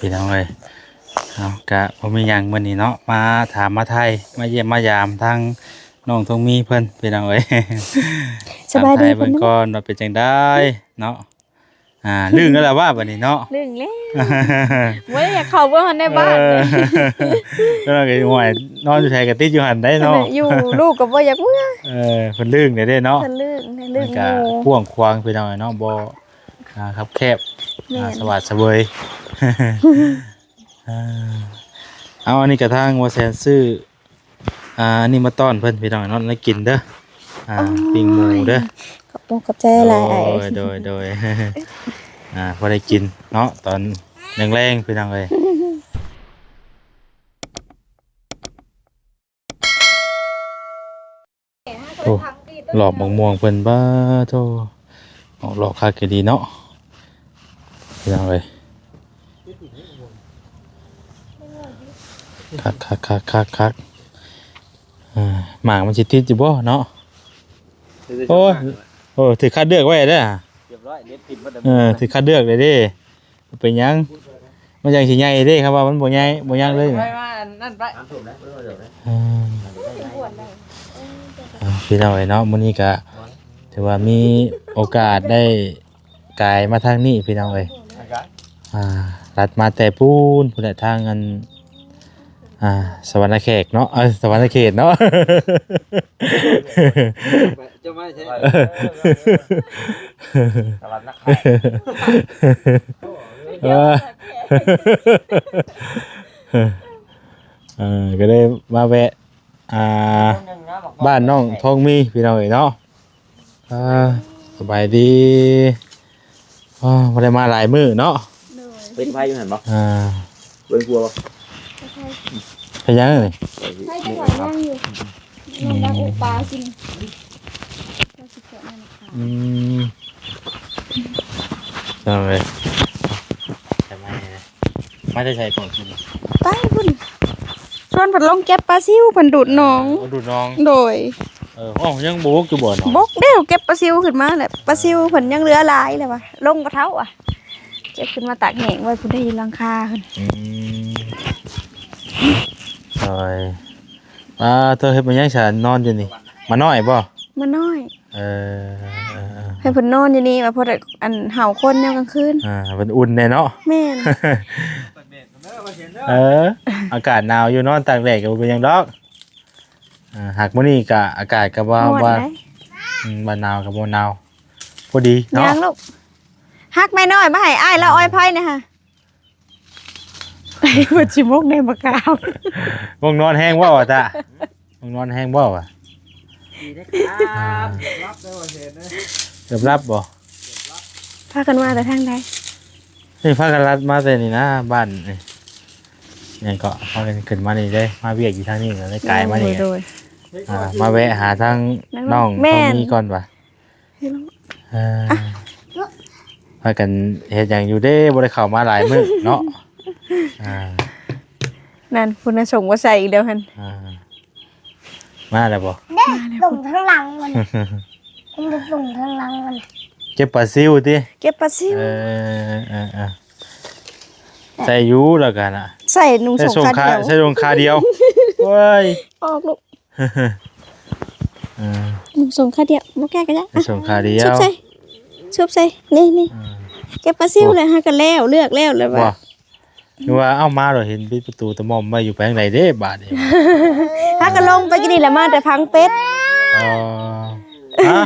ພີ່ນ້ອງເອີຍ. ເອົາ ກະບໍ່ມີຫຍັງມື້ນີ້ເນາະ ມາຖາມມາໄຖ່ ມາຢ້ຽມມາຢາມທາງນ້ອງທອງມີເພິ່ນ ພີ່ນ້ອງເອີຍ. ສະບາຍດີ ຖາມໄຖ່ເບິ່ງກ່ອນວ່າເປັນຈັ່ງໃດເນາະ. ອ່າ ລຶ້ງແລ້ວລະວ່າບັດນີ້ເນາະ ລຶ້ງແລ້ວ ບໍ່ໄດ້ຢາກເຂົ້າເບິ່ງຫັ້ນໃນບ້ານ. ເອີ ເຈົ້ານ້ອຍກໍຫ້ວຍ ນອນຢູ່ໃສກໍຕິດຢູ່ຫັ້ນໄດ໋ເນາະ ຢູ່ ລູກກໍບໍ່ຢາກເມືອ. ເອີ ເພິ່ນລຶ້ງແດ່ເນາະ ເພິ່ນລຶ້ງ ລຶ້ງ ມັນກະກວ້າງຂວາງ ພີ່ນ້ອງເນາະ ບໍ່ ອ່າ ຄັບແຄບ ແມ່ນ ອ່າ ສະຫວາດສະເຫວີຍ. ເອີ ເອົາ ອັນນີ້ກະທາງບໍ່ແຊນຊື້ ອ່າ ອັນນີ້ມາຕ້ອນເພິ່ນ ພີ່ນ້ອງເນາະ ໄດ້ກິນເດີ ອ່າ ໂອ້ຍ ປີ້ງໝູເດີ ຂອບອົກຂອບໃຈຫຼາຍ. ໂດຍ ໂດຍ ໂດຍ ອ່າ ພໍໄດ້ກິນເນາະ ຕອນແລງໆ ພີ່ນ້ອງເອີຍ. ໂອ້ ຫຼອກບັກມ່ວງເພິ່ນ ປາໂທ້ ອອກດອກຄັກອີ່ຫຼີເນາະ ພີ່ນ້ອງເອີຍ. ຄັກໆໆໆໆ ອ່າ ໝາກມັນຊິຕິດຢູ່ບໍ່ເນາະ? ໂອ້ຍ ໂອ້ ຖືກຄັດເລືອກໄວ້ເດີ ຮຽບຮ້ອຍ ເດັດຖິ້ມໝົດ. ເອີ ຖືກຄັດເລືອກໄດ້ເດ້ ເປັນຫຍັງ? ມັນຍັງຊິໃຫຍ່ເດ້ ຄັນວ່າມັນບໍ່ໃຫຍ່ ບໍ່ຍັງເລີຍ ໄປວ່າອັນນັ້ນໄປ ອືມ ອ່າ ພີ່ນ້ອງເອີຍເນາະ ມື້ນີ້ກະຖືວ່າມີໂອກາດໄດ້ກາຍມາທາງນີ້ ພີ່ນ້ອງເອີຍ. ອ່າ ລັດມາແຕ່ພຸ້ນ ພຸ້ນແຫຼະ ທາງອັນ ອ່າ ສະຫວັນນະເຂດເນາະ ເອີ ສະຫວັນນະເຂດເນາະ. ເຈົ້າມາໃສ? ສະຫວັນນະເຂດ ເອີ ເອີ ກໍໄດ້ມາແວະ ອ່າ ບ້ານນ້ອງທອງມີ ພີ່ນ້ອງເອີຍເນາະ. ອ່າ ສະບາຍດີ. ອ່າ ບໍ່ໄດ້ມາຫຼາຍມື້ເນາະ. ໂດຍ ເປັນໄຟຢູ່ຫັ້ນບໍ່? ອ່າ ເບິ່ງຄົວບໍ່? ເຮັດຫຍັງນີ້? ໃຫ້ໄປຫວານຍ່າງຢູ່ ນ້ອງດັກອຸປາກິນ. ອືມ ເອົາເລີຍ ມາແຕ່ໃສກ່ອນ? ໄປພຸ້ນ ຊວນເພິ່ນລົງເກັບປາຊິວ ເພິ່ນດູດໜອງ. ເອີ ດູດໜອງ. ໂດຍ. ເອີ ເອົ້າ ຍັງບໍ່ບົກຢູ່ບໍ່ໜອງ? ບົກແລ້ວ ເກັບປາຊິວຂຶ້ນມາແຫຼະ ປາຊິວເພິ່ນຍັງເຫຼືອຫຼາຍແຫຼະວ່າ ລົງບໍ່ເທົ່າວ່າ ເກັບຂຶ້ນມາຕາກແຫ້ງໄວ້ພຸ້ນ ໄດ້ຢູ່ຫຼັງຄາພຸ້ນ. ອືມ ໂດຍ. ອ່າ ເຈົ້າເຮັດມາຫຍັງຊະ ນອນຢູ່ນີ້? ໝານ້ອຍບໍ່? ໝານ້ອຍ. ເອີ ເອີ ເອີ ໃຫ້ເພິ່ນນອນຢູ່ນີ້ວ່າ ພໍໄດ້ອັນເຫົາຄົນຍາມກາງຄືນ. ອ່າ ເພິ່ນອຸ່ນແດ່ເນາະ. ແມ່ນ. ເອີ ອາກາດໜາວຢູ່ ນອນຕາກແດດກໍບໍ່ເປັນຫຍັງດອກ. ອ່າ ຫາກມື້ນີ້ກະອາກາດກໍບໍ່ ຮ້ອນ ວ່າ ໄດ໋. ອືມ ບໍ່ໜາວກໍບໍ່ໜາວ ພໍດີເນາະ. ຫຍັງລູກ? ຮັກໄມ້ນ້ອຍມາໃຫ້ອ້າຍລາວ ອອຍໄຟນະຫະ. ເພິ່ນຊິມົກໃນໝາກກາວ ມົກນອນແຮງບໍ່ວະຕະ? ມັນນອນແຮງບໍ່ວະ? ດີເດ້ ອ່າ ເກືອບຫຼັບໄດ້ບໍ່ເຫັນເດ້. ເກືອບຫຼັບບໍ່? ພາກັນມາແຕ່ທາງໃດ? ນີ້ພາກັນລັດມາແຕ່ນີ້ນະ ບ້ານນີ້ ຫຍັງເກາະ ພາກັນຂຶ້ນມານີ້ເດ້ ມາວຽກຢູ່ທາງນີ້ ກໍເລີຍກາຍມານີ້. ໂດຍ ອ່າ ມາແວະຫາທາງນ້ອງ ນ້ອງ ນ້ອງມີກ່ອນວະ. ເອີ ພາກັນເຮັດຫຍັງຢູ່ເດ້ ບໍ່ໄດ້ເຂົ້າມາຫຼາຍມື້ເນາະ. ອ່າ ນັ້ນ ພຸ້ນນະ ສົ່ງມາໃສ່ອີກແລ້ວຫັ້ນ. ອ່າ ມາແລ້ວບໍ່? ເດ້ ມາແລ້ວ ສົ່ງທາງຫຼັງມັນ ເປັນສົ່ງທາງຫຼັງມັນ. ເກັບປາຊິວຕິ? ເກັບປາຊິວ. ເອີ ເອີ ເອີ ໃສ່ຢູ່ແລ້ວກັນນະ ໃສ່ນຸ່ງ ໃສ່ ສົ່ງຂາດຽວ ໃສ່ສົ້ງຂາດຽວ. ໂອ້ຍ ອອກລູກ. ເອີ ນຸ່ງສົ້ງຂາດຽວ ບໍ່ແກ້ກໍໄດ້. ໃສ່ສົ້ງຂາດຽວ ຊຸບໃສ່ ຊຸບໃສ່ ນີ້ ນີ້. ເອີ ເກັບປາຊິວແລ້ວ ຫາກໍແລ້ວ ເລືອກແລ້ວ ແລ້ວວ່າ ຄືວ່າເອົາມາແລ້ວເຫັນປິດປະຕູຕະໝ່ອມໄວ້ຢູ່ ໄປທາງໃດເດ້ບາດນີ້? ຫາກໍລົງໄປກິນນີ້ແຫຼະ ມາແຕ່ພັງເປັດ. ອໍ ຮະ?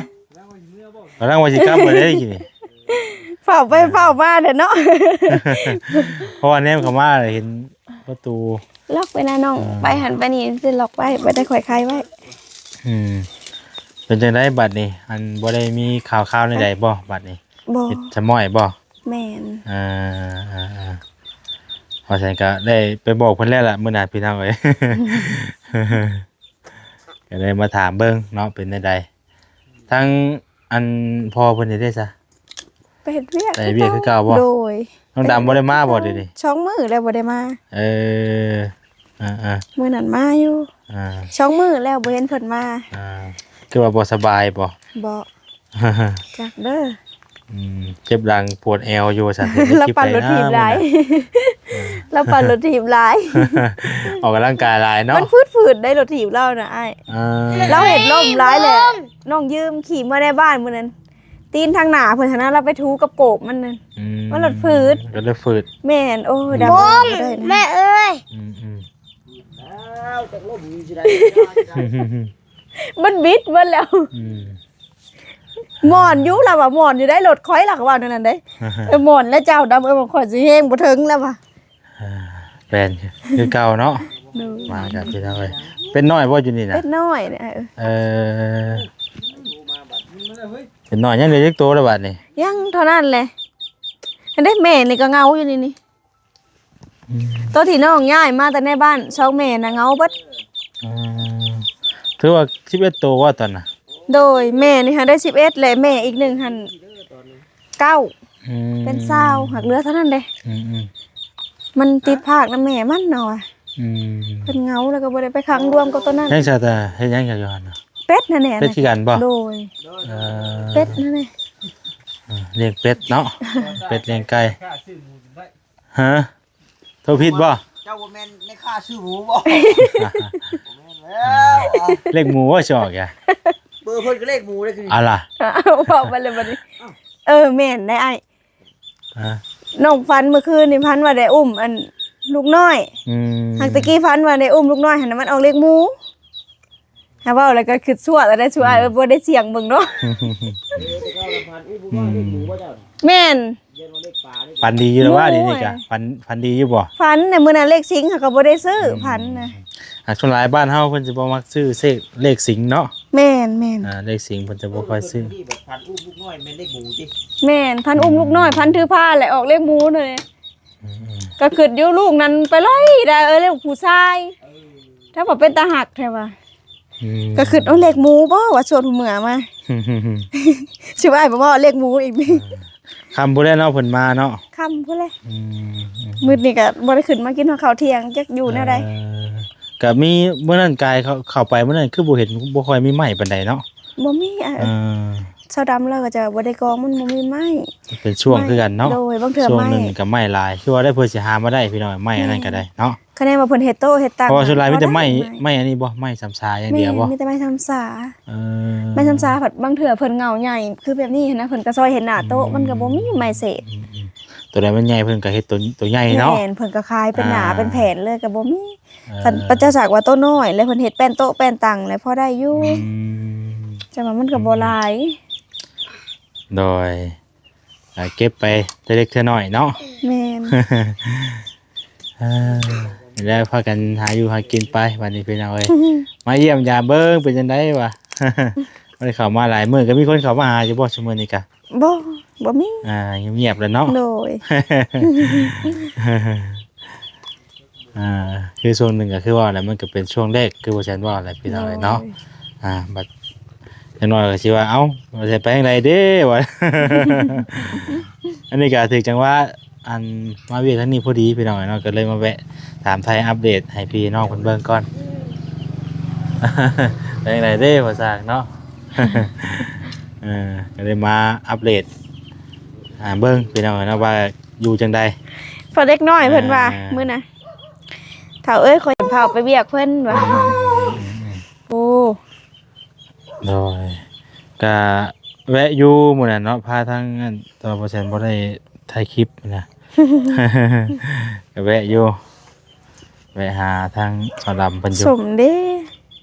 ກຳລັງວ່າຊິກັບມາເດ້ກິນນີ້ ຟ້າວໄປຟ້າວມາແຫຼະເນາະ. ເພາະວ່າແນມເຂົ້າມາແລ້ວເຫັນປະຕູ ລັອກໄວ້ນະນ້ອງ. ອ່າ ໄປຫັ້ນໄປນີ້ຊິລັອກໄວ້ ບໍ່ໄດ້ຂ້ອຍໄຂໄວ້. ອືມ ເປັນຈັ່ງໃດບັດນີ້? ອັນ ບໍ່ໄດ້ມີຂ່າວຄາວໃດໆບໍ່ບັດນີ້? ບໍ່ ເຮັດສະມ້ອຍບໍ່? ແມ່ນ. ເອີ ເອີ ເອີ ເພາະຊັ້ນກໍໄດ້ໄປບອກເພິ່ນແລ້ວລະມື້ນັ້ນ ພີ່ນ້ອງເອີຍ. ກໍໄດ້ມາຖາມເບິ່ງເນາະ ເປັນແນວໃດ? ທັງອັນພໍ່ເພິ່ນນີ້ເດ້ຊະ? ໄປເຮັດວຽກ ໄປເຮັດວຽກຄືເກົ່າບໍ່? ໂດຍ. ນ້ອງດຳບໍ່ໄດ້ມາບໍ່ດຽວນີ້? ສອງມື້ແລ້ວບໍ່ໄດ້ມາ. ເອີ ອ່າໆ ມື້ນັ້ນມາຢູ່. ອ່າ ສອງມື້ແລ້ວບໍ່ເຫັນເພິ່ນມາ. ອ່າ ຄືວ່າບໍ່ສະບາຍບໍ່? ບໍ່. ຈັກເດີ. ອືມ ເຈັບຫຼັງປວດແອວຢູ່ວ່າຊັ້ນ ເຮັດຄລິບໄປນະ ລາວປັ່ນລົດຖີບຫຼາຍ ມື້ນັ້ນ ເອີ ລາວປັ່ນລົດຖີບຫຼາຍ ອອກກຳລັງກາຍຫຼາຍເນາະ ມັນຝືດໆໄດ໋ ລົດຖີບລາວນະອ້າຍ ເອີ ລາວເຮັດລົ້ມຫຼາຍແຫຼະ ນ້ອງຢືມຂີ່ເມືອໃນບ້ານມື້ນັ້ນ ຕີນທາງໜ້າເພິ່ນຫັ້ນນະ ລາວໄປຖູກັບໂກບມັນນັ້ນ ອືມ ມັນລົດຝືດ ກໍເລີຍຝືດ ແມ່ນ ໂອ້ຍ ດຳບໍ່ໄດ້ນະ ແມ່ເອີຍ ອືມໆ ແລ້ວຈັກລົມຊິໄດ້ ມັນບິດເບິດແລ້ວ ອືມ ມ່ອນຢູ່ ລາວວ່າມ່ອນຢູ່ໄດ໋ ລົດຂ້ອຍ ລາວກໍວ່າແນວນັ້ນເດ້ ເອີ ມ່ອນແລ້ວເຈົ້າດຳ ເອີ ຂ້ອຍຊິແຮງບໍ່ເຖິງ ລາວວ່າ ອ່າ ແມ່ນຄືເກົ່າເນາະ ໂດຍ ມາກັນພີ່ນ້ອງເອີຍ ເປັດນ້ອຍບໍ່ຢູ່ນີ້ນະ ເປັດນ້ອຍ ເອີ ເອີ ເປັດນ້ອຍ ຍັງເຫຼືອຈັກໂຕລະບາດນີ້ ຍັງເທົ່ານັ້ນແຫຼະ ອັນເດ້ແມ່ນີ້ກໍເຫງົາຢູ່ນີ້ນີ້ ອືມ ໂຕທີ່ນ້ອງຍ້າຍມາແຕ່ໃນບ້ານ ສອງແມ່ນະເຫງົາເບິດ ອືມ ຖືວ່າສິບເອັດໂຕບໍ່ຕອນນະ ໂດຍ ແມ່ນີ້ຫາໄດ້ສິບເອັດ ແລະແມ່ອີກໜຶ່ງຫັ້ນເກົ້າ ອືມ ເປັນຊາວ ຫາກເຫຼືອເທົ່ານັ້ນເດ້ ອືມໆ ມັນຕິດພາກນຳແມ່ມັນເນາະວ່າ ອືມ ເພິ່ນເຫງົາ ແລ້ວກໍບໍ່ໄດ້ໄປຂັງລວມກັບໂຕນັ້ນ ຍັງຊະ ແຕ່ເຮັດຫຍັງຊະຢູ່ຫັ້ນນະ ເປັດຫັ້ນແຫຼະ ເປັດຄືກັນບໍ່ ໂດຍ ເອີ ເປັດຫັ້ນແຫຼະ ເອີ ລ້ຽງເປັດເນາະ ເປັດລ້ຽງໄກ່ ຮະ ໂທຜິດບໍ່ ເຈົ້າບໍ່ແມ່ນແມ່ຄ້າຊື້ໝູບໍ່ ບໍ່ແມ່ນແລ້ວ ເລກໝູບໍ່ຊິອອກກະ ເບີເພິ່ນກໍເລກໝູເດ້ຄື ເອົາລະ ເວົ້າໄປເລີຍບັດນີ້ ເອີ ແມ່ນໄດ໋ອ້າຍ ຮະ ນ້ອງຝັນມື້ຄືນນີ້ ຝັນວ່າໄດ້ອຸ້ມອັນລູກນ້ອຍ ອືມ ຫາກແຕ່ກີ້ຝັນວ່າໄດ້ອຸ້ມລູກນ້ອຍຫັ້ນນະ ມັນອອກເລກໝູ ຫາເວົ້າແລ້ວກໍຄິດຊົ່ວແລ້ວໄດ້ ສູ່ອ້າຍ ອືມ ເອີຍ ບໍ່ໄດ້ສ່ຽງເບິ່ງເນາະ ອືມ ແມ່ນ ຝັນດີຢູ່ແລ້ວວ່າ ໂອ້ຍ ດຽວນີ້ກະ ຝັນ ຝັນດີຢູ່ບໍ່ ຝັນນະ ມື້ນັ້ນເລກສິງເຮົາກໍບໍ່ໄດ້ຊື້ ອືມ ຝັນນະ ອ່າ ສ່ວນຫຼາຍບ້ານເຮົາເພິ່ນຈະບໍ່ມັກຊື້ເລກສິງເນາະ ແມ່ນໆ ອ່າ ເລກສິງເພິ່ນຈະບໍ່ຄ່ອຍຊື້ ຝັນອຸ້ມລູກນ້ອຍແມ່ນເລກໝູຕິ ແມ່ນ ຝັນອຸ້ມລູກນ້ອຍ ອືມ ຝັນຖືພານແຫຼະ ອອກເລກໝູເລີຍ ອືມໆ ກໍຄິດຢູ່ລູກນັ້ນໄປໄລ່ໄດ້ ເອີ ເລກຜູ້ຊາຍ ເອີ ຖ້າວ່າເປັນຕາຮັກແທ້ວ່າ ອືມ ກໍຄິດ ໂອ້ ເລກໝູບໍ່ວ່າ ຊວນຜູ້ເມືອມາ ຊິວ່າອ້າຍບໍ່ເວົ້າເລກໝູອີກ ເອີ ຄ່ຳພຸ້ນແຫຼະເນາະ ເພິ່ນມາເນາະ ຄ່ຳພຸ້ນແຫຼະ ອືມໆ ມື້ນີ້ກໍບໍ່ໄດ້ຂຶ້ນມາກິນຮອດເຂົ້າທ່ຽງ ຈັກຢູ່ແນວໃດ ເອີ ກໍມີມື້ນັ້ນກາຍເຂົ້າ ເຂົ້າໄປມື້ນັ້ນ ຄືບໍ່ເຫັນ ບໍ່ຄ່ອຍມີໄມ້ປານໃດເນາະ ບໍ່ມີ ເອີ ເອີ ຊາວດຳລາວກໍຈະບໍ່ໄດ້ກອງ ມັນບໍ່ມີໄມ້ ເປັນຊ່ວງຄືກັນເນາະ ໂດຍ ບາງເທື່ອ ຊ່ວງໜຶ່ງກໍໄມ້ຫຼາຍ ຄືວ່າໄດ້ເພິ່ນຊິຫາມາໄດ້ພີ່ນ້ອງ ໄມ້ອັນນັ້ນກໍໄດ້ເນາະ ຄະແນນວ່າເພິ່ນເຮັດໂຕະເຮັດຕັ່ງ ເພາະວ່າສ່ວນຫຼາຍມີແຕ່ໄມ້ ແມ່ນ ໄມ້ອັນນີ້ບໍ່ ໄມ້ສາມສາຢ່າງດຽວບໍ່ ແມ່ນ ມີແຕ່ໄມ້ສາມສາ ເອີ ໄມ້ສາມສາ ບາງເທື່ອເພິ່ນເຫງົາໃຫຍ່ ຄືແບບນີ້ຫັ້ນນະ ເພິ່ນກໍຊອຍເຮັດໜ້າໂຕະ ອືມ ມັນກໍບໍ່ມີໄມ້ເສດ ອືມໆ ໂຕໃດມັນໃຫຍ່ເພິ່ນກໍເຮັດໂຕ ໂຕໃຫຍ່ເນາະ ແມ່ນ ເພິ່ນກໍຂາຍເປັນໜ້າ ອ່າ ເປັນແຜ່ນເລີຍກໍບໍ່ມີ ເອີ ຄັນປະເຈົ້າສາກວ່າໂຕນ້ອຍ ແລ້ວເພິ່ນເຮັດແປ້ນໂຕະແປ້ນຕັ່ງ ແລ້ວພໍໄດ້ຢູ່ ອືມ ແຕ່ວ່າມັນກໍບໍ່ຫຼາຍ ອືມ ໂດຍ ກໍເກັບໄປເທື່ອເລັກເທື່ອນ້ອຍເນາະ ແມ່ນ ເອີ ແລ້ວພາກັນຫາຢູ່ຫາກິນໄປ ບັດນີ້ພີ່ນ້ອງເອີຍ ມາຢ້ຽມຢາມເບິ່ງເປັນຈັ່ງໃດວະ ບໍ່ໄດ້ເຂົ້າມາຫຼາຍມື້ ກໍມີຄົນເຂົ້າມາຫາຢູ່ບໍ່ ຊຸມມື້ນີ້ກະ ບໍ່ ບໍ່ມີ ອ່າ ງຽບໆແລ້ວເນາະ ໂດຍ ອ່າ ຄືຊ່ວງໜຶ່ງກໍຄືວ່າແຫຼະ ມັນກໍເປັນຊ່ວງແລກ ຄືບໍ່ແຊນວ່າແຫຼະ ພີ່ນ້ອງເອີຍເນາະ ໂດຍ ອ່າ ບັດ ຈັກໜ້ອຍກໍຊິວ່າ ເອົ້າ ວ່າຊິໄປທາງໃດເດ້ ວ່າ ອັນນີ້ກໍຖືກຈັງຫວະ ອັນ ມາວຽກທາງນີ້ພໍດີພີ່ນ້ອງເນາະ ກໍເລີຍມາແວະຖາມໄຖ່ອັບເດດໃຫ້ພີ່ນ້ອງເພິ່ນເບິ່ງກ່ອນ ເປັນຈັ່ງໃດເດ້ພໍ່ຊ່າງເນາະ ເອີ ກໍເລີຍມາອັບເດດ ອ່າ ເບິ່ງພີ່ນ້ອງເນາະວ່າຢູ່ຈັ່ງໃດ ພໍເດັກນ້ອຍເພິ່ນວ່າ ອ່າ ມື້ນະ ເຖົ້າເອີຍ ຂ້ອຍພາໄປວຽກເພິ່ນວ່າ ອືມ ໂອ້ ໂດຍ ກະແວະຢູ່ມື້ນັ້ນເນາະ ພາທາງອັນ ແຕ່ວ່າບໍ່ແຊນບໍ່ໄດ້ຖ່າຍຄລິບນະ ກະແວະຢູ່ ແວະຫາທາງສາວດຳເພິ່ນຢູ່ ສົມເດ້ ອື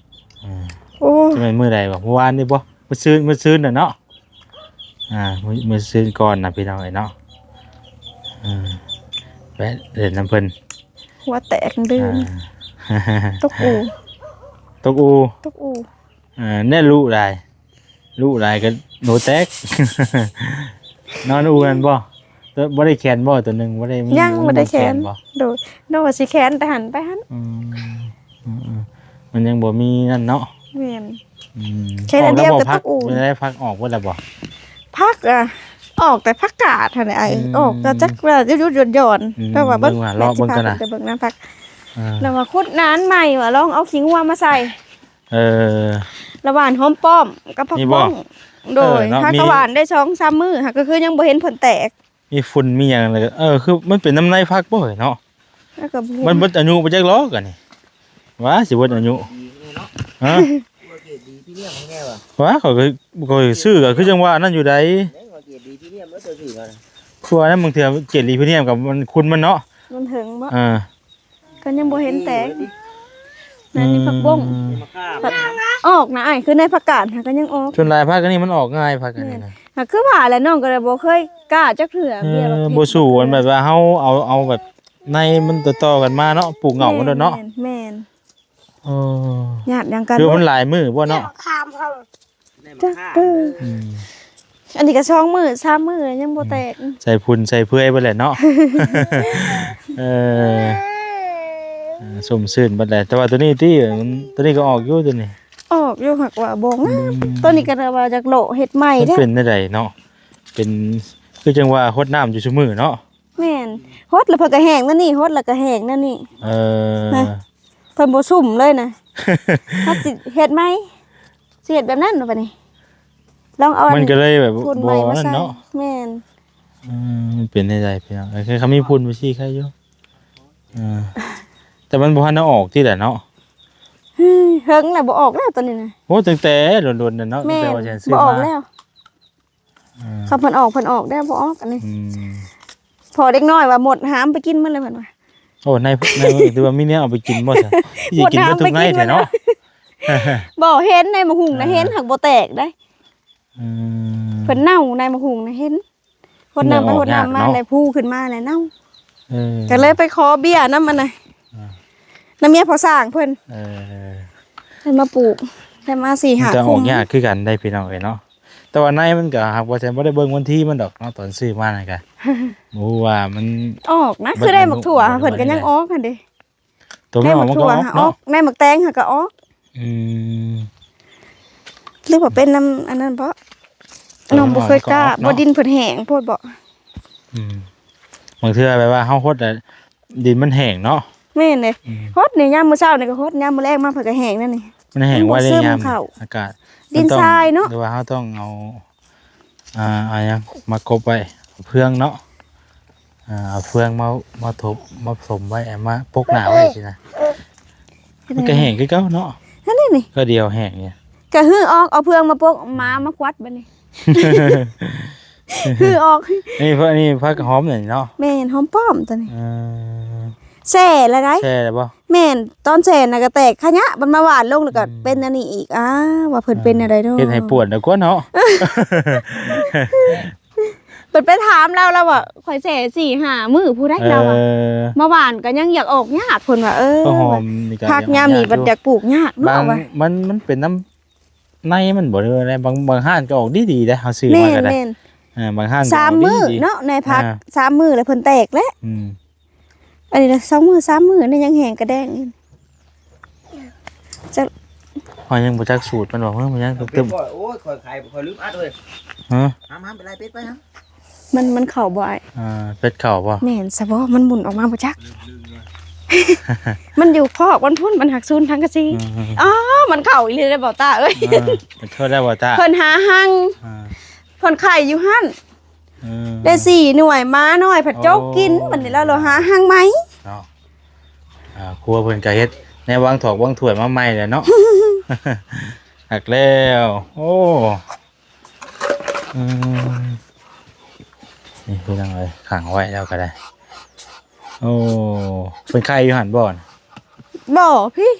ມ ໂອ້ ຈະແມ່ນມື້ໃດວະ ມື້ວານນີ້ບໍ່ ມື້ຊືນ ມື້ຊືນນະເນາະ ອ່າ ມື້ ມື້ຊືນກ່ອນນະພີ່ນ້ອງເອີຍເນາະ ອືມ ແວະຫຼິ້ນນຳເພິ່ນ ຫົວແຕກດຶງ ອ່າ ຕົກອູ່ ຕົກອູ່ ຕົກອູ່ ເອີ ແນ່ລຸຫຼາຍ ລຸຫຼາຍກໍໂນແຕກ ນອນອູ່ນັ້ນບໍ່? ໂຕ ບໍ່ໄດ້ແຂນບໍ່? ໂຕໜຶ່ງບໍ່ໄດ້ມີ ຍັງບໍ່ໄດ້ແຂນ ບໍ່? ໂດຍ ນ້ອງວ່າຊິແຂນແຕ່ຫັ້ນໄປຫັ້ນ ອືມ ອືມໆ ມັນຍັງບໍ່ມີນັ້ນເນາະ ແມ່ນ ອືມ ແຂນອັນດຽວກໍຕົກອູ່ ໄດ້ພັກອອກເບິດແລ້ວບໍ່? ພັກ ອ່ະ ອອກແຕ່ຜັກກາດຫັ້ນແຫຼະ ອືມ ອອກກໍຈັກວ່າຢຸດໆຢ່ອນໆ ອືມ ແຕ່ວ່າເບິ່ງ ເບິ່ງວ່າ ເລາະເບິ່ງກ່ອນນະ ແຕ່ເບິ່ງນະ ຜັກ ອ່າ ແລ້ວວ່າຂຸດນານໃໝ່ວ່າ ລອງເອົາຂີ້ງົວມາໃສ່ ເອີ ລະຫວ່າງຫອມປ້ອມກັບຜັກ ນີ້ບໍ່ ບ້ອງ ໂດຍ ເອີ ເນາະ ຫາກະ ມີ ຫວ່ານໄດ້ສອງສາມມື້ ຫາກະຄືຍັງບໍ່ເຫັນເພິ່ນແຕກ ມີຝຸ່ນມີຫຍັງແລ້ວກະ ເອີ ຄືມັນເປັນນ້ຳໃນຜັກບໍ່ເນາະ? ແລ້ວກະບໍ່ ມັນເບິດອາຍຸໄປຈັກລ້ອກອັນນີ້ ວ່າຊິເບິດອາຍຸ ຮະ? ວ່າເກດດີພຣີມຽມໃຫ້ແນ່ວ່າ ວ່າຂ້ອຍກະ ຂ້ອຍຊື້ກະຄືຈັ່ງວ່າອັນນັ້ນຢູ່ໃດ ວ່າເກດດີພຣີມຽມແລ້ວຕົວຊື້ເນາະ ຄືວ່ານັ້ນບາງເທື່ອເກດດີພຣີມຽມກັບມັນຄຸນມັນເນາະ ມັນເຖິງບໍ່? ເອີ ກະຍັງບໍ່ເຫັນແຕກ ອືມ ນັ້ນນີ້ຜັກບົ້ງ ອືມ ອອກນະອ້າຍ ຄືໃນຜັກກາດຫັ້ນກະຍັງອອກ ສ່ວນຫຼາຍຜັກອັນນີ້ມັນອອກງ່າຍ ຜັກອັນນີ້ນະ ແມ່ນ ຫາກຄືວ່າແຫຼະ ນ້ອງກະເລີຍບໍ່ເຄີຍກ້າຈັກເທື່ອ ເອີ ບໍ່ສູ້ ອັນແບບວ່າເຮົາເອົາ ເອົາແບບໃນມັນຕໍ່ໆກັນມາເນາະ ປູກເຫງົ້າມັນໂດດເນາະ ແມ່ນ ແມ່ນ ໂອ້ ຍາກຫຍັງກັນ ຄືມັນຫຼາຍມື້ບໍ່ເນາະ ຂາມເຮົາ ຈັກເດີ ອືມ ອັນນີ້ກະສອງມື້ສາມມື້ຍັງບໍ່ແຕກ ອືມ ໃສ່ຝຸ່ນໃສ່ເຟືອຍເບິດແຫຼະເນາະ ເອີ ເອີ ຊົມຊື່ນເບິດແຫຼະ ແຕ່ວ່າໂຕນີ້ຕິ ມັນ ໂຕນີ້ກະອອກຢູ່ໂຕນີ້ ອອກຢູ່ ຫາກວ່າບໍ່ງາມ ອືມ ໂຕນີ້ກະວ່າຢາກໂລະເຮັດໃໝ່ ມັນເດ້ ເປັນແນວໃດເນາະ ເປັນ ຄືຈັ່ງວ່າຫົດນ້ຳຢູ່ຊຸມື້ເນາະ ແມ່ນ ຫົດແລ້ວເພິ່ນກະແຫ້ງແນວນີ້ ຫົດແລ້ວກະແຫ້ງແນວນີ້ ເອີ ເພິ່ນບໍ່ຊຸ່ມເລີຍນະ ເຮົາຊິເຮັດໃໝ່ ຊິເຮັດແບບນັ້ນບາດນີ້ ລອງເອົາ ມັນກະເລີຍແບບ ຝຸ່ນໃໝ່ມາໃສ່ ບໍ່ນັ້ນເນາະ ແມ່ນ ເອີ ມັນເປັນແນວໃດພີ່ນ້ອງ ເອີ ຄັນມີຝຸ່ນໄປຊີ້ໄຄຢູ່ ເອີ ແຕ່ມັນບໍ່ທັນໄດ້ອອກຕິແຫຼະເນາະ ເຮີ້ຍ ເຫິງແລ້ວບໍ່ອອກແລ້ວຕອນນີ້ນະ ໂອ້ ຕັ້ງແຕ່ດົນໆແລ້ວເນາະ ແມ່ນ ຕັ້ງແຕ່ວ່າແສນຊື້ມາ ບໍ່ອອກແລ້ວ ອືມ ຄັນເພິ່ນອອກ ເພິ່ນອອກໄດ້ ບໍ່ອອກອັນນີ້ ອືມ ພໍເດັກນ້ອຍວ່າມົດຫາມໄປກິນໝົດເລີຍເພິ່ນວ່າ ໂອ້ ໃນ ໃນມື້ຖືວ່າມີແນວເອົາໄປກິນບໍ່ຊະ ຊິກິນເບິດທຸກໃນແທ້ເນາະ ບໍ່ ເຫັນໃນໝາກຫຸ່ງນະ ເອີ ເຫັນຫາກບໍ່ແຕກໄດ໋ ອືມ ເພິ່ນເນົ່າໃນໝາກຫຸ່ງນະ ເຫັນ ຫົດນ້ຳໄປຫົດນ້ຳມາ ເອົາອອກຍາກເນາະ ແລ້ວພູຂຶ້ນມາແລ້ວເນົ່າ ເອີ ກະເລີຍໄປຂໍເບ້ຍນຳອັນນະ ອ່າ ນຳເມຍພໍ່ສ້າງເພິ່ນ ເອີ ເພິ່ນມາປູກ ໄດ້ມາສີ່ຫ້າ ມັນກະອອກຍາກຄືກັນໄດ໋ພີ່ນ້ອງເອີຍເນາະ ແຕ່ວ່າໃນມັນກະຫາກວ່າແຕ່ບໍ່ໄດ້ເບິ່ງວັນທີມັນດອກເນາະ ຕອນຊື້ມານັ້ນກະ ບໍ່ຮູ້ວ່າມັນອອກນະ ຄືໃນໝາກຖົ່ວເພິ່ນກະຍັງອອກຫັ້ນເດ ໂຕມັນອອກມັນກະອອກເນາະ ໃນໝາກແຕງຫັ້ນກະອອກ ອືມ ຫຼືວ່າເປັນນຳອັນນັ້ນເພາະ ເອີ ນ້ອງບໍ່ເຄີຍກ້າ ມັນອອກມັນກະອອກເນາະ ບໍ່ ດິນເພິ່ນແຫ້ງໂພດບໍ ອືມ ບາງເທື່ອແບບວ່າເຮົາຫົດແລ້ວ ດິນມັນແຫ້ງເນາະ ແມ່ນເດ້ ອືມ ຫົດນີ້ຍາມມື້ເຊົ້ານີ້ກະຫົດ ຍາມມື້ແລງມາເພິ່ນກະແຫ້ງແລ້ວນີ້ ມັນແຫ້ງໄວເດ້ຍາມນີ້ ອາກາດ ດິນຊາຍເນາະ ແຕ່ວ່າເຮົາຕ້ອງເອົາ ອ່າ ເອົາຫຍັງມາກົບໄວ້ ເຟືອງເນາະ ອ່າ ເອົາເຟືອງມາ ມາທົບ ມາຖົມໄວ້ ມາປົກໜ້າໄວ້ຊີ້ນະ ມັນກະແຫ້ງຄືເກົ່າເນາະ ຫັ້ນນີ້ ກະດຽວແຫ້ງນີ້ ກະຮື້ອອກ ເອົາເຟືອງມາປົກ ໝາມາກວັດບາດນີ້ ຮື້ອອກ ນີ້ ອັນນີ້ຜັກຫອມນີ້ເນາະ ແມ່ນ ຫອມປ້ອມໂຕນີ້ ເອີ ແຊ່ແລ້ວໄດ໋ ແຊ່ແລ້ວບໍ່? ແມ່ນ ຕອນແຊ່ນະກະແຕກຂະຍະ ມັນມາຫວ່ານລົງແລ້ວກະ ອືມ ເປັນອັນນີ້ອີກ ອ້າ ວ່າເພິ່ນເປັນແນວໃດເນາະ ເຮັດໃຫ້ປວດແລ້ວກວ່າເນາະ ເພິ່ນໄປຖາມລາວ ລາວວ່າຂ້ອຍແຊ່ສີ່ຫ້າມື້ພຸ້ນໃດ໋ ລາວວ່າ ເອີ ມາຫວ່ານກະຍັງຢາກອອກຍາກ ເພິ່ນວ່າ ເອີ ຜັກຫອມນີ້ກະ ຜັກຍາມນີ້ບັດຢາກປູກຍາກເນາະ ວ່າ ມັນ ມັນເປັນນຳໃນມັນບໍ່ ຫຼືວ່າໃດ ບາງ ບາງຮ້ານກະອອກດີໆເດ້ ເຮົາຊື້ມາກະໄດ້ ແມ່ນ ເອີ ບາງຮ້ານກະອອກດີໆ ສາມມື້ເນາະ ໃນຜັກ ອ່າ ສາມມື້ແລ້ວເພິ່ນແຕກແລ້ວ ອືມ ອັນນີ້ນະ ສອງມື້ສາມມື້ນີ້ຍັງແຫ້ງກະແດງຢູ່ ຈັກ ຂ້ອຍຍັງບໍ່ຈັກສູດມັນດອກ ມັນຍັງຕຶມ ໂອ້ຍ ຂ້ອຍຂາຍ ຂ້ອຍລືມອັດເວີຍ ຮະ ຫາມ ຫາມ ໄປໄລ່ເປັດໄປຫາ ມັນ ມັນເຂົ້າບໍ່ອ້າຍ? ອ່າ ເປັດເຂົ້າບໍ່? ແມ່ນຊະບໍ່ ມັນໝຸນອອກມາບໍ່ຈັກ ມັນຢູ່ຄອກມັນພຸ້ນ ມັນຫາກຊູນສັງກະສີ ອືມ ອໍ ມັນເຂົ້າອີ່ຫຼີເດ້ ບ່າວຕາເອີຍ ເອີ ເພິ່ນໂທດໄດ້ ບ່າວຕາ ເພິ່ນຫາຮັງ ອ່າ ເພິ່ນໄຂ່ຢູ່ຫັ້ນ ເອີ ໄດ້ສີ່ໜ່ວຍ ໝານ້ອຍພັດຈົກກິນ ໂອ້ ບັດນີ້ລາວ ລາວຫາຮັງໃໝ່ເນາະ ອ່າ ຄົວເພິ່ນກະເຮັດແນວວາງຖອກວາງຖ້ວຍມາໃໝ່ແລ້ວເນາະ ຄັກແລ້ວ ໂອ້ ອືມ ນີ້ພີ່ນ້ອງເອີຍ ຂັງໄວ້ແລ້ວກະໄດ້ ໂອ້ ເພິ່ນໄຂ່ຢູ່ຫັ້ນບໍ່ນະ? ບໍ່ ພີ້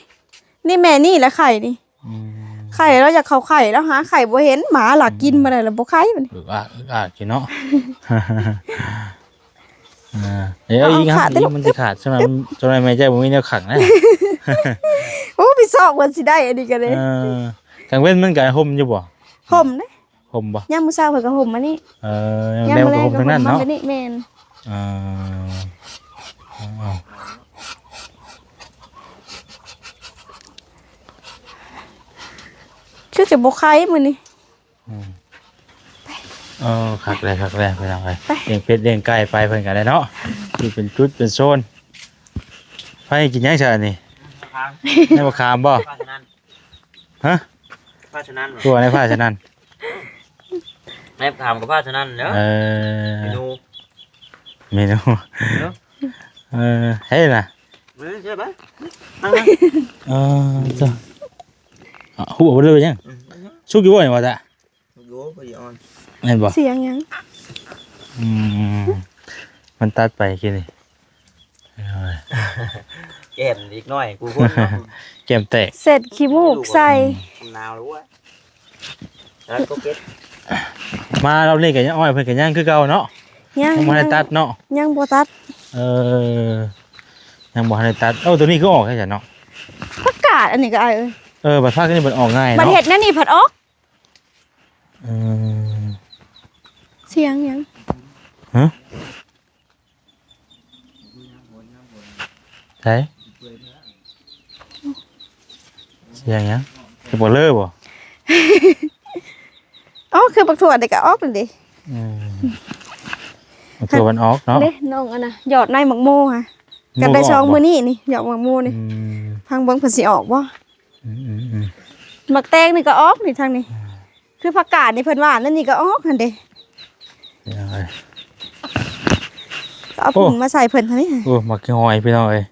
ນີ້ແມ່ນີ້ແຫຼະໄຂ່ນີ້ ອືມ ໄຂ່ລາວຢາກເຂົ້າໄຂ່ ລາວຫາໄຂ່ບໍ່ເຫັນ ໝາລາກກິນ ອືມ ມາໄດ້ລະບໍ່ໄຂ່ບັດນີ້ ອຶກອາກ ອຶກອາກຢູ່ເນາະ ອ່າ ເອີ ອີກຫຍັງ ມັນຊິຂາດ ສ່ວນໃຫຍ່ ສ່ວນໃຫຍ່ແມ່ເຈົ້າບໍ່ມີແນວຂັງນະ ໂອ້ ໄປຊອກວ່າຊິໄດ້ອັນນີ້ກະເດ້ ເອີ ກາງເວັນມັນກະຮົ່ມຢູ່ບໍ່? ຮົ່ມເດ້ ຮົ່ມບໍ່? ຍາມມື້ເຊົ້າເພິ່ນກະຮົ່ມອັນນີ້ ເອີ ຍາມແລງກະຮົ່ມທາງນັ້ນເນາະ ແມ່ນ ເອີ ຄືຈະບໍ່ໄຄມື້ນີ້ ອືມ ເອີ ຄັກແລ້ວ ຄັກແລ້ວ ພີ່ນ້ອງເອີຍ ລ້ຽງເປັດລ້ຽງໄກ່ໄປເພິ່ນກະໄດ້ເນາະ ຢູ່ເປັນຈຸດເປັນໂຊນ ໃຜກິນຫຍັງຊະອັນນີ້ ນ້ຳມະຂາມ ນ້ຳມະຂາມບໍ່? ພາສະນັ້ນ ຮະ? ພາສະນັ້ນ ຕົວໃນພາສະນັ້ນ ແອບຖາມກັບພາດເທົ່ານັ້ນແຫຼ້ວ. ເອີ ເມນູ ເມນູ ເນາະ ເອີ ເຮັດນະ ເອີ ເຊີນໄປ ເອີ ເຈົ້າ ຮູ້ບໍ່ໄດ້ເປັນຫຍັງ ອືມ ສຸກຢູ່ບໍ່ນີ້ວ່າຕະ ຢູ່ ພໍດີອ່ອນ ແມ່ນບໍ່? ສຽງຫຍັງ? ອືມ ມັນຕັດໄປກີ້ນີ້ ແກ້ມເດັກນ້ອຍກູຄົນເນາະ ແກ້ມແຕກ ເສັດຂີ້ມູກໃສ່ ໜາວແລ້ວເວີ້ຍ ຕັດກໍເກັບ ມາລອບນີ້ກໍຍັງ ອ້ອຍເພິ່ນກໍຍັງຄືເກົ່າເນາະ ຍັງ ຍັງບໍ່ທັນໄດ້ຕັດເນາະ ຍັງບໍ່ຕັດ ເອີ ຍັງບໍ່ທັນໄດ້ຕັດ ໂອ້ ໂຕນີ້ຄືອອກແທ້ເນາະ ຜັກກາດອັນນີ້ກໍອ້າຍເອີຍ ເອີ ບັດຜັກນີ້ມັນອອກງ່າຍເນາະ ບັດເຮັດແນວນີ້ພັດອອກ ອືມ ສຽງຫຍັງ? ຮະ? ໃສ? ສຽງຫຍັງ? ສະປອຍເລີບໍ່? ອໍ ຄືບັກຖົ່ວນີ້ກໍອອກແລ້ວເດ້ ອືມ ບັກຖົ່ວມັນອອກເນາະ ເດ້ ນ້ອງອັນນະ ຢອດໃນໝາກໂມຫະ ກັນໄດ້ສອງມື້ນີ້ນີ້ ຢອດໝາກໂມນີ້ ອືມ ຟັງເບິ່ງເພິ່ນຊິອອກບໍ່? ອືມໆໆ ໝາກແຕງນີ້ກໍອອກນີ້ທາງນີ້ ອ່າ ຄືຜັກກາດນີ້ເພິ່ນຫວ່ານ ແລ້ວນີ້ກໍອອກຫັ້ນເດ້ ເອົາ ໂອ້ ຝຸ່ນມາໃສ່ເພິ່ນຫັ້ນນີ້ ໂອ້ ໝາກຂີ້ຫອຍພີ່ນ້ອງເອີຍ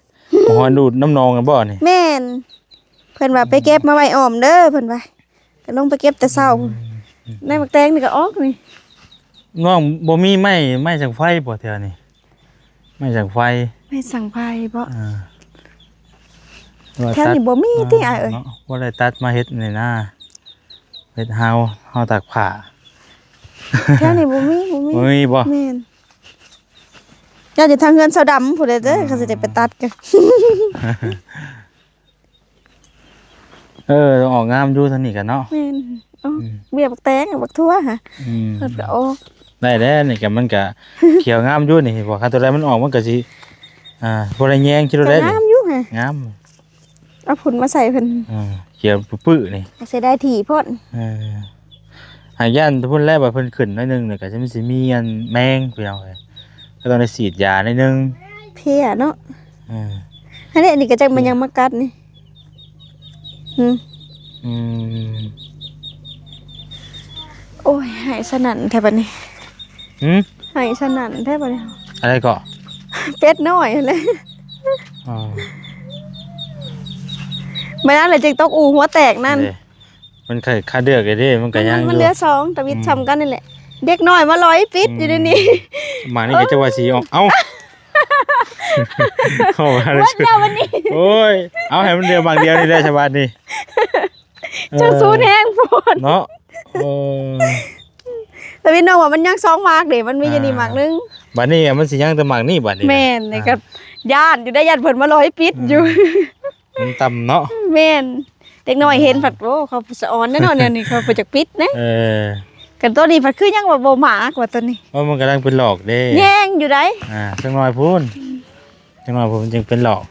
ໝາກຫອຍດູດນ້ຳໜອງກັນບໍ່ນີ້ ແມ່ນ ເພິ່ນວ່າໄປເກັບມາໄວ້ອ້ອມເດີ ເພິ່ນວ່າ ກໍລົງໄປເກັບແຕ່ເຊົ້າ ອືມ ໃນໝາກແຕງນີ້ກໍອອກນີ້ ນ້ອງບໍ່ມີໄມ້ ໄມ້ສັງໄຟບໍ່ແຖວນີ້? ໄມ້ສັງໄຟ ໄມ້ສັງໄຟບໍ່? ອ່າ ແຖວນີ້ບໍ່ມີຕິອ້າຍເອີຍ ເນາະ ບໍ່ໄດ້ຕັດມາເຮັດນີ້ນາ ເຮັດຮາວ ຮາວຕາກຜ້າ ແຖວນີ້ບໍ່ມີ ບໍ່ມີ ບໍ່ມີບໍ່? ແມ່ນ ຢ້ານຢູ່ທາງເຮືອນຊາວດຳພຸ້ນແຫຼະເດີ ອືມ ເຂົາຊິໄດ້ໄປຕັດກັນ. ເອີ ອອກງາມຢູ່ທາງນີ້ກະເນາະ ແມ່ນ ອອກ ອືມ ເບ້ຍບັກແຕງ ບັກຖົ່ວຫະ ອືມ ເພິ່ນກະອອກ ໄດ້ແລ້ວນີ້ກະ ມັນກະຂຽວງາມຢູ່ນີ້ ເຫັນບໍ່ ຄັນໂຕໃດມັນອອກມັນກະຊິ ອ່າ ບໍ່ໄດ້ແຍງ ຄິດວ່າໄດ້ ງາມຢູ່ຫະ ງາມ ເອົາຝຸ່ນມາໃສ່ເພິ່ນ ອ່າ ຂຽວປຶໆນີ້ ເສຍດາຍທີ່ໂພດ ເອີ ຫາກຢ້ານພຸ້ນແຫຼະ ວ່າເພິ່ນຂຶ້ນໜ້ອຍໜຶ່ງນີ້ກະຊິ ມັນຊິມີອັນແມງ ພີ່ນ້ອງເອີຍ ກໍຕ້ອງໄດ້ສີດຢາໜ້ອຍໜຶ່ງ ເພຍເນາະ ເອີ ອັນນີ້ ອັນນີ້ກໍຈັກແມ່ນຫຍັງມາກັດນີ້ ຫື ອືມ ໂອ້ຍ ໄຫ້ສະໜັ່ນແທ້ບັດນີ້ ຫື ໄຫ້ສະໜັ່ນແທ້ບັດນີ້ ອັນໃດເກາະ ເປັດນ້ອຍຫັ້ນແຫຼະ ອໍ ມື້ນັ້ນແຫຼະຈຶ່ງຕົກອູ່ຫົວແຕກນັ້ນ ເດ້ ມັນຂາດ ຂາດເດືອກເດ້ ມັນກໍຍັງຢູ່ ມັນເຫຼືອສອງ ຕາວິດ ອືມ ຊ່ຳກັນນີ້ແຫຼະ ເດັກນ້ອຍມາລອຍປິດ ອືມ ຢູ່ໃນນີ້ ໝາກນີ້ກໍຈະວ່າຊິອອກ ເອົ້າ ເອົາ ເບິດແລ້ວບັດນີ້ ໂອ້ຍ ເອົາໃຫ້ມັນເຫຼືອໝາກດຽວນີ້ແຫຼະ ສະບາດນີ້ ເຈົ້າສູນແຮງໂພດເນາະ ເອີ ຕາວິດນ້ອງວ່າມັນຍັງສອງໝາກເດ້ ມັນມີຢູ່ນີ້ ອ່າ ໝາກໜຶ່ງ ບາດນີ້ມັນຊິຍັງແຕ່ໝາກນີ້ບາດນີ້ ແມ່ນ ອ່າ ນີ້ກໍຢ້ານຢູ່ໄດ໋ ຢ້ານເພິ່ນມາລອຍປິດຢູ່ ອືມ ມັນຕ່ຳເນາະ ແມ່ນ ເດັກນ້ອຍເຫັນ ອ່າ ພັດ ໂອ້ ເຂົາສະອອນເດ້ເນາະ ແນວນີ້ເຂົາບໍ່ຈັກປິດເດ້ ເອີ ກັນໂຕນີ້ພັດຄືຍັງວ່າບໍ່ໝາກວ່າໂຕນີ້ ໂອ້ ມັນກຳລັງເປັນຫຼອກເດ້ ແຍງຢູ່ໃດ໋ ອ່າ ຈັກໜ້ອຍພຸ້ນ ອືມ ຈັກໜ້ອຍພຸ້ນມັນຈຶ່ງເປັນຫຼອກ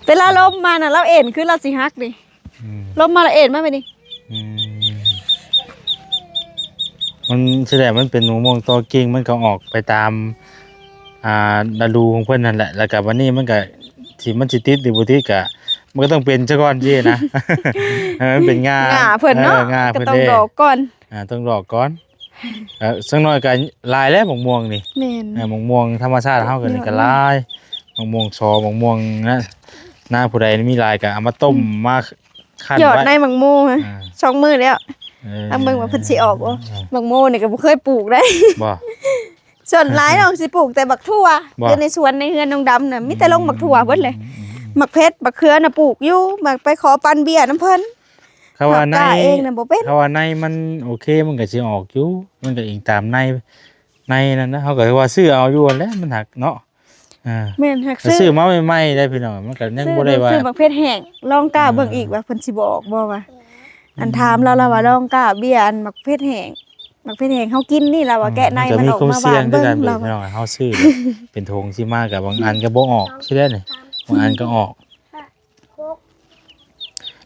ເວລາລົມມານະ ລາວເອັນຄືລາວຊິຫັກນີ້ ອືມ ລົມມາລະເອັນມາແບບນີ້ ອືມ ມັນ ສະແດງມັນເປັນໝາກມ່ວງຕໍ່ກິ່ງ ມັນກໍອອກໄປຕາມ ອ່າ ລະດູຂອງເພິ່ນຫັ້ນແຫຼະ ແລ້ວກໍບັດນີ້ມັນກໍ ຊິ ມັນຊິຕິດຫຼືບໍ່ຕິດກໍ ມັນກໍຕ້ອງເປັນຊະກ່ອນຊີ້ນະ ໃຫ້ມັນເປັນງ່າ ງ່າເພິ່ນເນາະ ເອີ ງ່າເພິ່ນ ກໍຕ້ອງດອກກ່ອນ ອ່າ ຕ້ອງດອກກ່ອນ ເອີ ສັກໜ້ອຍກໍຫຼາຍແລ້ວໝາກມ່ວງນີ້ ແມ່ນ ເອີ ໝາກມ່ວງທຳມະຊາດເຮົາກໍນີ້ກໍຫຼາຍ ໝາກມ່ວງຊໍ ໝາກມ່ວງນະ ນາຜູ້ໃດມີຫຼາຍກໍເອົາມາຕົ້ມ ອືມ ມາ ຄັ້ນ ຢອດໄວ້ ໃນໝາກໂມ ອ່າ ສອງມື້ແລ້ວ ເອີ ຕ້ອງເບິ່ງວ່າເພິ່ນຊິອອກບໍ່ ເອີ ໝາກໂມນີ້ກໍບໍ່ເຄີຍປູກໄດ໋ ບໍ່ ສ່ວນຫຼາຍນ້ອງຊິປູກແຕ່ບັກຖົ່ວ ບໍ່ ຢູ່ໃນສວນໃນເຮືອນນ້ອງດຳນະ ມີແຕ່ລົງບັກຖົ່ວເບິດເລີຍ ອືມ ໝາກເຜັດ ບັກເຂືອນະປູກຢູ່ ໝາກໄປຂໍປັນເບ້ຍນຳເພິ່ນ ເຂົາວ່າໃນ ເອງນະບໍ່ເປັນ ເຂົາວ່າໃນມັນໂອເຄ ມັນກໍຊິອອກຢູ່ ມັນກໍອີງຕາມໃນ ໃນນັ້ນນະ ເຮົາກໍວ່າຊື້ເອົາຢູ່ຫັ້ນແຫຼະ ມັນຫັກເນາະ ອ່າ ແມ່ນ ຫາກຊື້ ຊື້ມາໃໝ່ໆໄດ໋ພີ່ນ້ອງ ມັນກໍຍັງບໍ່ໄດ້ວ່າ ຊື້ບັກເຜັດແຫ້ງ ລອງກ້າເບິ່ງອີກວ່າເພິ່ນຊິບໍ່ອອກບໍ່ວ່າ ອັນຖາມລາວ ລາວວ່າລອງກ້າເບ້ຍອັນໝາກເຜັດແຫ້ງ ໝາກເຜັດແຫ້ງເຮົາກິນນີ້ ລາວວ່າແກະໃນມັນອອກມາຫວານເບິ່ງ ລາວວ່າ ເຮົາຊື້ເປັນຖົງຊິມາກໍບາງອັນກໍບໍ່ອອກ ຊິໄດ້ນີ້ ບາງອັນກໍອອກ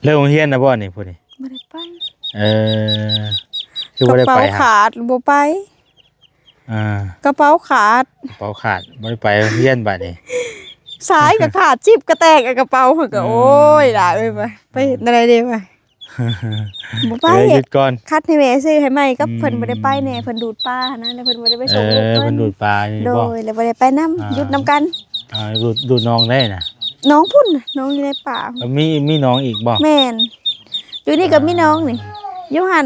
ເລີກໂຮງຮຽນນະບໍ່ນີ້ຜູ້ນີ້ ບໍ່ໄດ້ໄປ ເອີ ຄືບໍ່ໄດ້ໄປ ກະເປົາຂາດ ບໍ່ໄປ ອ່າ ກະເປົາຂາດ ກະເປົາຂາດ ບໍ່ໄດ້ໄປໂຮງຮຽນບາດນີ້ ສາຍກໍຂາດ ຊິບກໍແຕກ ກະເປົາຫັ້ນກໍ ອືມ ໂອ້ຍ ຫຼ້າເອີຍ ວ່າໄປເຮັດແນວໃດເດວ່າ ບໍ່ໄປ ກໍເລີຍຢຸດກ່ອນ ຄັດໃຫ້ແມ່ຊື້ໃຫ້ໃໝ່ ກັບ ອືມ ເພິ່ນບໍ່ໄດ້ໄປແດ່ ເພິ່ນດູດປາຫັ້ນນະ ແລ້ວເພິ່ນບໍ່ໄດ້ໄປ ເອີ ສົ່ງລູກເພິ່ນ ເພິ່ນດູດປານີ້ ໂດ ບໍ່ ຍ ແລ້ວບໍ່ໄດ້ໄປນຳ ອ່າ ຢຸດນຳກັນ ອ່າ ດູດ ດູດໜອງໃດນະ ໜອງພຸ້ນ ໜອງຢູ່ໃນປ່າ ເອີ ມີ ມີໜອງອີກບໍ່ ແມ່ນ ຢູ່ນີ້ກໍມີໜອງນີ້ ອ່າ ຢູ່ຫັ້ນ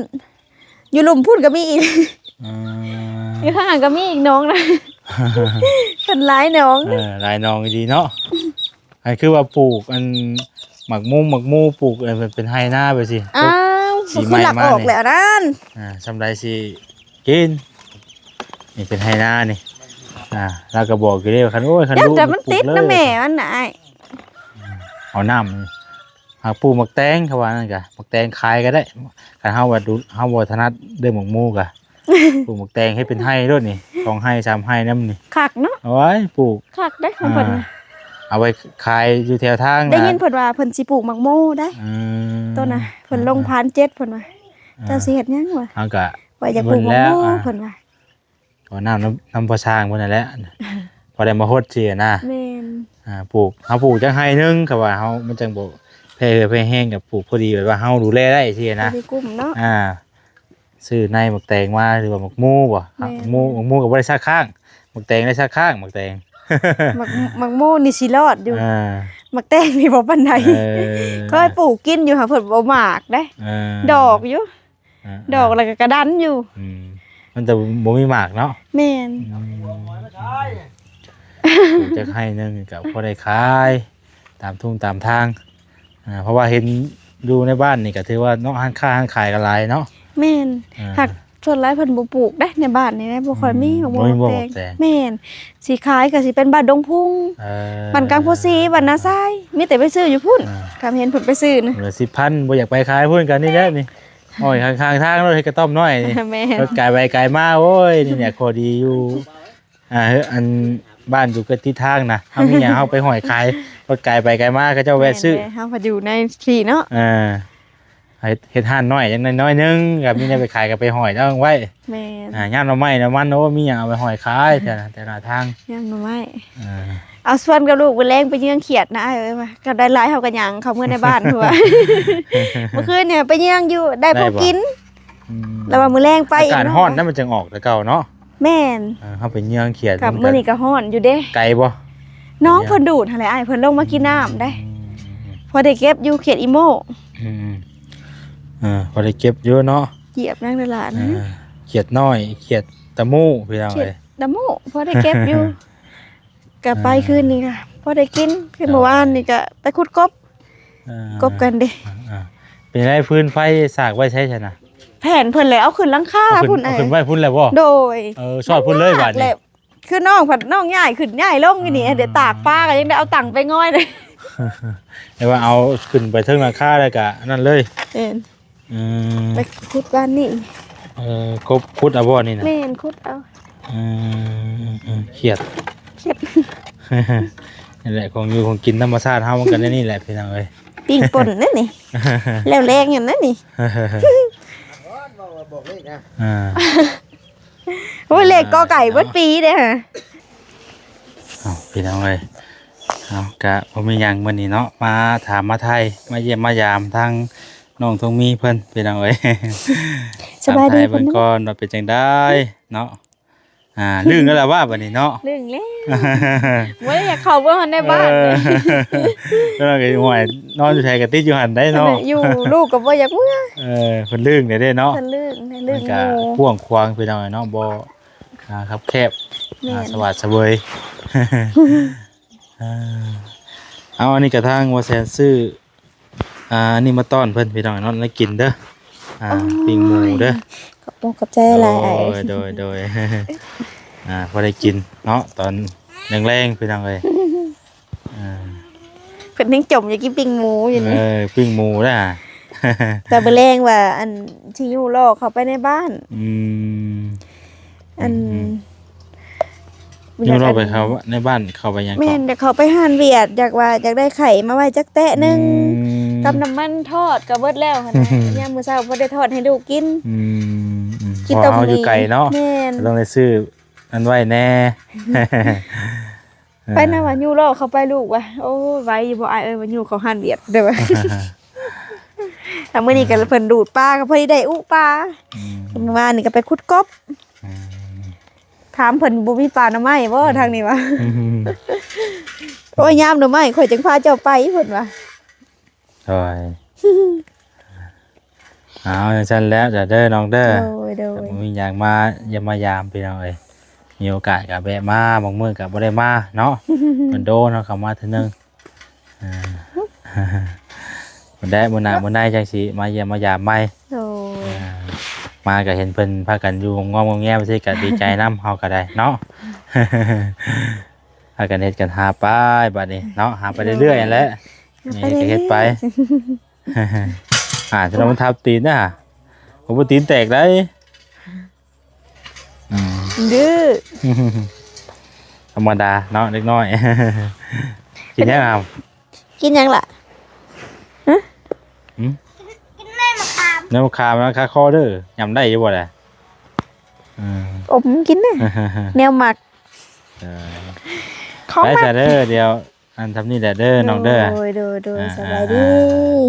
ຢູ່ລຸ່ມພຸ້ນກໍມີອີກ ອ່າ ຢູ່ຂ້າງກໍມີອີກໜອງນະ ເພິ່ນຫຼາຍໜອງ ເອີ ຫຼາຍໜອງອີ່ຫຼີເນາະ ອັນຄືວ່າປູກອັນໝາກມຸງໝາກມູ ປູກເປັນໄຮ່ນາໄປຊີ້ ອ້າວ ກໍຄືລັກອອກແລ້ວນັ້ນ ອ່າ ສ່ຳໃດຊິກິນ ນີ້ເປັນໄຮ່ນານີ້ ອ່າ ລາວກໍບອກຢູ່ເດ້ ຄັນ ໂອ້ຍ ຄັນ ຢ້ານແຕ່ມັນຕິດນຳແມ່ມັນນະອ້າຍ ເອົານ້ຳ ຫາກປູກໝາກແຕງ ເຂົາວ່ານັ້ນກະ ໝາກແຕງຂາຍກໍໄດ້ ຄັນເຮົາວ່າດຸ ເຮົາບໍ່ຖະໜັດເລື່ອງໝາກໝູກະ ປູກໝາກແຕງເຮັດເປັນໄຮ່ໂລດນີ້ ສອງໄຮ່ສາມໄຮ່ນຳນີ້ ຄັກເນາະ ໂອ້ຍ ປູກ ຄັກເດ້ຂອງເພິ່ນ ອ່າ ນະ ເອົາໄວ້ຂາຍຢູ່ແຖວທາງ ໄດ້ຍິນເພິ່ນວ່າເພິ່ນຊິປູກໝາກໂມໄດ໋ ອືມ ໂຕນະ ເພິ່ນລົງ ອ່າ ພານເຈັດ ເພິ່ນວ່າ ອ່າ ເຈົ້າຊິເຮັດຫຍັງວະ ເຮົາກະ ວ່າຢາກປູກໝາກໂມ ເພິ່ນວ່າ ຂໍນ້ຳນຳ ນຳພໍ່ຊ່າງເພິ່ນນັ້ນແຫຼະ ພໍໄດ້ມາຫົດຊີ້ນະ ແມ່ນ ອ່າ ປູກ ເຮົາປູກຈັກໄຮ່ໜຶ່ງ ເຂົາວ່າເຮົາ ມັນຈັ່ງບໍ່ແຜ່ເຫື່ອແຜ່ແຮງ ກໍປູກພໍດີ ແບບວ່າເຮົາດູແລໄດ້ຊີ້ນະ ພໍໄດ້ກຸ້ມເນາະ ອ່າ ຊື້ໃນໝາກແຕງມາ ຫຼືວ່າໝາກໝູບໍ່ ແມ່ນ ໝາກໝູ ໝາກໝູກໍບໍ່ໄດ້ຊັກຄ້າງ ໝາກແຕງໄດ້ຊັກຄ້າງ ໝາກແຕງ ໝາກ ໝາກໝູນີ້ຊິລອດຢູ່ ອ່າ ໝາກແຕງນີ້ບໍ່ປານໃດ ເອີ ເຄີຍປູກກິນຢູ່ ຫາເພິ່ນບໍ່ໝາກເດ້ ເອີ ດອກຢູ່ ອ່າ ດອກແລ້ວກໍກະດັນຢູ່ ອືມ ມັນແຕ່ບໍ່ມີໝາກເນາະ ແມ່ນ ອືມ ປູກຈັກໄຮ່ໜຶ່ງກໍພໍໄດ້ຂາຍຕາມທຸ່ງຕາມທາງ ອ່າ ເພາະວ່າເຫັນຢູ່ໃນບ້ານນີ້ກໍຖືວ່າເນາະ ຮ້ານຄ້າຮ້ານຂາຍກໍຫຼາຍເນາະ ແມ່ນ ອ່າ ຫາກສ່ວນຫຼາຍເພິ່ນບໍ່ປູກເດ້ ໃນບ້ານນີ້ນະ ບໍ່ຄ່ອຍມີ ອືມ ໝາກໂມ ບໍ່ມີ ແຕງ ແຕງ ແມ່ນ ຊິຂາຍກໍຊິເປັນບ້ານດົງພຸງ ເອີ ບ້ານກາງໂພສີ ບ້ານນາຊາຍ ມີແຕ່ໄປຊື້ຢູ່ພຸ້ນ ອ່າ ຄັນເຫັນເພິ່ນໄປຊື້ນະ ລະສິບພັນ ບໍ່ຢາກໄປຂາຍພຸ້ນ ກໍນີ້ແຫຼະນີ້ ອ້ອຍຂ້າງໆທາງ ລົດເຮັດກະຕ້ອມນ້ອຍນີ້ ແມ່ນ ລົດກາຍໄປກາຍມາ ໂອ້ຍ ນີ້ແຫຼະຂໍ້ດີຢູ່ ອ່າ ເຮີ ອັນບ້ານຢູ່ໃກ້ຕິດທາງນະ ເຮົາມີຫຍັງເຮົາໄປຫ້ອຍຂາຍ ລົດກາຍໄປກາຍມາ ເຂົາເຈົ້າແວະຊື້ ແມ່ນ ເຮົາກໍຢູ່ໃນທີ່ເນາະ ເອີ ເຮັດ ເຮັດຮ້ານນ້ອຍຈັ່ງໜ້ອຍໜຶ່ງ ກໍມີແນວໄປຂາຍກໍໄປຫ້ອຍເອົາໄວ້ ແມ່ນ ອ່າ ຍາມໜໍ່ໄມ້ໜໍ່ມັນ ໂອ້ ມີຫຍັງເອົາໄປຫ້ອຍຂາຍແຖວນັ້ນແຖວໜ້າທາງ ຍາມໜໍ່ໄມ້ ອ່າ ເອົາຊວນກັບລູກມື້ແລງໄປເຍືອງຂຽດນະອ້າຍເອີຍວ່າ ກັບໄດ້ຫຼາຍເຮົາກໍຍ່າງເຂົ້າເມືອໃນບ້ານພຸ້ນວ່າ ມື້ຄືນນີ້ໄປເຍືອງຢູ່ ໄດ້ພໍກິນ ອືມ ແລ້ວວ່າມື້ແລງໄປອີກ ອາກາດຮ້ອນນະ ມັນຈຶ່ງອອກແຕ່ເກົ່າເນາະ ແມ່ນ ເອີ ເຮົາໄປເຍືອງຂຽດ ກັບມື້ນີ້ກໍຮ້ອນຢູ່ເດ້ ໄກບໍ່ ນ້ອງເພິ່ນດູດຫັ້ນແຫຼະອ້າຍ ເພິ່ນລົງມາກິນນ້ຳໄດ໋ ອືມ ພໍໄດ້ເກັບຢູ່ຂຽດອີໂມ້ ອືມ ເອີ ພໍໄດ້ເກັບຢູ່ເນາະ ຂຽດນັ້ນຫຼາຍໆ ເອີ ນະ ຂຽດນ້ອຍ ຂຽດຕະມູ້ ພີ່ນ້ອງເອີຍ ຕະມູ້ ພໍໄດ້ເກັບຢູ່ ກະໄປ ອ່າ ຄືນນີ້ກະພໍໄດ້ກິນ ຄື ເຈົ້າ ມື້ວານນີ້ກະໄປຂຸດກົບ ອ່າ ກົບກັນເດ້ ອ່າ ເປັນໄດ ຟືນໄຟສາກໄວ້ໃສຊັ້ນນະ ແຜ່ນເພິ່ນແຫຼະ ເອົາຂຶ້ນຫຼັງຄາພຸ້ນ ເອົາຂຶ້ນໄວ້ພຸ້ນແລ້ວບໍ່ ໂດຍ ເອີ ຊອດພຸ້ນເລີຍບາດນີ້ ຄືນ້ອງພັດນ້ອງຍ້າຍຂຶ້ນຍ້າຍລົງຢູ່ນີ້ ອ່າ ໄດ້ຕາກປາກໍຍັງໄດ້ເອົາຕັ່ງໄປງອຍເດ້ ແຕ່ວ່າເອົາຂຶ້ນໄປເທິງຫຼັງຄາແລ້ວກະອັນນັ້ນເລີຍ ແມ່ນ ອືມ ໄປຂຸດບ້ານນີ້ ເອີ ຂຸດ ຂຸດເອົາບໍ່ນີ້ນະ ແມ່ນ ຂຸດເອົາ ອືມ ອືມ ຂຽດ ຂຽດ ນີ້ແຫຼະ ຂອງຢູ່ຂອງກິນທຳມະຊາດເຮົາມັນກໍແນວນີ້ແຫຼະ ພີ່ນ້ອງເອີຍ ປີ້ງປົ່ນນັ້ນນີ້ ແລ້ວແລງຢູ່ນັ້ນນີ້ ອ່າ ໂອ້ຍ ເລກກໍໄກ່ເບິດປີເດ້ຫະ ເອົາ ພີ່ນ້ອງເອີຍ ເອົາ ກະບໍ່ມີຫຍັງມື້ນີ້ເນາະ ມາຖາມມາໄຖ່ ມາຢ້ຽມມາຢາມທາງນ້ອງທອງມີເພິ່ນ ພີ່ນ້ອງເອີຍ ສະບາຍດີ ຖາມໄຖ່ເບິ່ງກ່ອນວ່າເປັນຈັ່ງໃດເນາະ ອ່າ ລຶ້ງແລ້ວລະວ່າບັດນີ້ເນາະ ລຶ້ງແລ້ວ ບໍ່ໄດ້ຢາກເຂົ້າເບິ່ງຫັ້ນໃນບ້ານ ເອີ ກໍນ້ອຍກໍຢູ່ຫ້ວຍ ນອນຢູ່ໃສກໍຕິດຢູ່ຫັ້ນໄດ໋ເນາະ ຢູ່ລູກກໍບໍ່ຢາກເມືອ ເອີ ເພິ່ນລຶ້ງແດ່ເນາະ ເພິ່ນລຶ້ງ ລຶ້ງ ມັນກະກວ້າງຂວາງ ພີ່ນ້ອງເນາະ ບໍ່ ອ່າ ຄັບແຄບ ແມ່ນ ອ່າ ສະຫວາດສະເຫວີຍ ອ່າ ເອົາ ອັນນີ້ກະທາງບໍ່ແຊນຊື້ ອ່າ ອັນນີ້ມາຕ້ອນເພິ່ນ ພີ່ນ້ອງເນາະ ໄດ້ກິນເດີ ອ່າ ໂອ້ຍ ປີ້ງໝູເດີ ຂອບອົກຂອບໃຈຫຼາຍ ໂດຍ ໂດຍ ໂດຍ ອ່າ ພໍໄດ້ກິນເນາະ ຕອນແລງໆ ພີ່ນ້ອງເອີຍ ອ່າ ເພິ່ນຍັງຈົ່ມຢາກກິນປີ້ງໝູຢູ່ນີ້ ເອີ ປີ້ງໝູນະ ແຕ່ມື້ແລງວ່າ ອັນ ຊິຍູ້ລໍ້ເຂົ້າໄປໃນບ້ານ ອືມ ອັນ ອືມ ຢູ່ລອບໄປເຂົ້າໃນບ້ານ ເຂົ້າໄປຫຍັງເກາະ ແມ່ນ ຢາກເຂົ້າໄປຮ້ານຫວຽດ ຢາກວ່າຢາກໄດ້ໄຂ່ມາໄວ້ຈັກແຕະໜຶ່ງ ອືມ ກັບນ້ຳມັນທອດກໍເບິດແລ້ວຫັ້ນນະ ຍາມມື້ເຊົ້າບໍ່ໄດ້ທອດໃຫ້ລູກກິນ ອືມ ອືມ ກິນຕົ້ມ ເພາະເຮົາຢູ່ໄກເນາະ ແມ່ນ ຕ້ອງໄດ້ຊື້ອັນໄວ້ແດ່ ເອີ ໄປນະວ່າຍູ້ລໍ້ເຂົ້າໄປລູກວ່າ ໂອ້ ໄວຢູ່ບໍ່ອ້າຍເອີຍ ວ່າຍູ້ເຂົ້າຮ້ານຫວຽດເດີວ່າ ແລ້ວມື້ນີ້ກໍ ອືມ ເພິ່ນດູດປາ ກໍພໍດີໄດ້ອຸປາ ອືມ ມື້ວານນີ້ກໍໄປຂຸດກົບ ອືມ ຖາມເພິ່ນບໍ່ມີປ່າໜໍ່ໄມ້ບໍ່ ອືມ ທາງນີ້ວ່າ ອືມ ໂອ້ຍ ຍາມໜໍ່ໄມ້ຂ້ອຍຈຶ່ງພາເຈົ້າໄປ ເພິ່ນວ່າ ໂດຍ ເອົາ ຈັ່ງຊັ້ນແລ້ວເດີນ້ອງເດີ ໂດຍ ໂດຍ ບໍ່ມີຫຍັງມາຢ້ຽມມາຢາມພີ່ນ້ອງເອີຍ ມີໂອກາດກໍແວະມາ ບາງມື້ກໍບໍ່ໄດ້ມາເນາະ ໂດນໆເຮົາກໍມາເທື່ອໜຶ່ງ ອ່າ ມື້ໃດມື້ໜ້າມື້ໃນຈັ່ງຊິມາຢ້ຽມມາຢາມໃໝ່ ໂດຍ ອ່າ ມາກໍເຫັນເພິ່ນພາກັນຢູ່ງອມໆແງມໆ ຊິກໍດີໃຈນຳເຮົາກໍໄດ້ເນາະ ພາກັນເຮັດກັນຫາໄປບາດນີ້ເນາະ ຫາໄປເລື້ອຍໆຫັ້ນແຫຼະ ຫາໄປເລື້ອຍໆ ນີ້ກໍເຮັດໄປ ອ່າ ຈະນຳມັນທັບຕີນນະ ໂອ້ ບໍ່ ຕີນແຕກໄດ໋ ອືມ ດື້ ທຳມະດາເນາະ ເດັກນ້ອຍ ກິນຫຍັງອ່ະ ກິນຫຍັງລະ ຫຶ ຫຶ ກິນແມ່ມະຂາມ ແນວມະຂາມນະ ຄາຄໍເດີ ຫຍ້ຳໄດ້ຢູ່ບໍ່ລະ ອືມ ອົມກິນເດີ ແນວມັກ ເອີ ຂອງມັກ ໄປຊະເດີ ດຽວ ອັນ ຊ່ຳນີ້ແຫຼະເດີນ້ອງເດີ ໂດຍ ໂດຍ ໂດຍ ອ່າ ສະບາຍດີ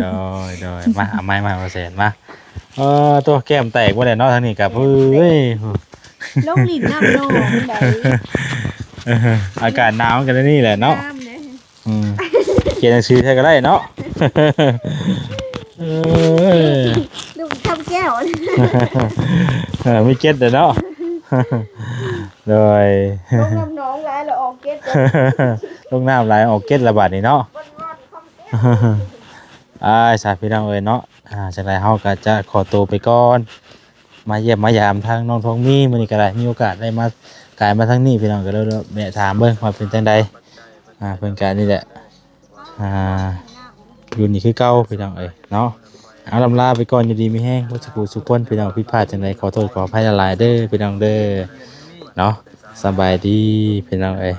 ອ່າ ໂດຍ ໂດຍ ມາ ເອົາໄມ້ມາ ບໍ່ແສນມາ ເອີ ໂຕ ແກ້ມແຕກບໍ່ໄດ້ເນາະ ທາງນີ້ກໍ ເອີຍ ລົງຫຼິ້ນນ້ຳໜອງໄດ໋ ອາກາດໜາວມັນກໍແນວນີ້ແຫຼະເນາະ ງາມເດ້ ອືມ ຂຽນໜັງສືໃສ່ກໍໄດ້ເນາະ ເອີ ລຸງຄຳແກ້ວ ເອີ ມີເກັດເດ້ເນາະ ໂດຍ ລົງນ້ຳໜອງຫຼາຍແລ້ວອອກເກັດ ລົງນ້ຳຫຼາຍອອກເກັດລະບາດນີ້ເນາະ ອ້າຍ ສາ ພີ່ນ້ອງເອີຍເນາະ ອ່າ ຈັ່ງໃດເຮົາກໍຈະຂໍໂຕໄປກ່ອນ ມາຢ້ຽມມາຢາມທາງນ້ອງທອງມີ ມື້ນີ້ກໍໄດ້ມີໂອກາດໄດ້ມາ ກາຍມາທາງນີ້ ພີ່ນ້ອງ ກໍເລີຍແວະຖາມເບິ່ງວ່າເປັນຈັ່ງໃດ ອ່າ ເພິ່ນກໍນີ້ແຫຼະ ອ່າ ຢູ່ນີ້ຄືເກົ່າ ພີ່ນ້ອງເອີຍເນາະ ເອົາ ລ່ຳລາໄປກ່ອນ ຢູ່ດີມີແຮງເບິດສູ່ຜູ້ສູ່ຄົນ ພີ່ນ້ອງ ຜິດພາດຈັ່ງໃດ ຂໍໂທດຂໍອະໄພຫຼາຍໆເດີ ພີ່ນ້ອງເດີ ເນາະ ສະບາຍດີ ພີ່ນ້ອງເອີຍ.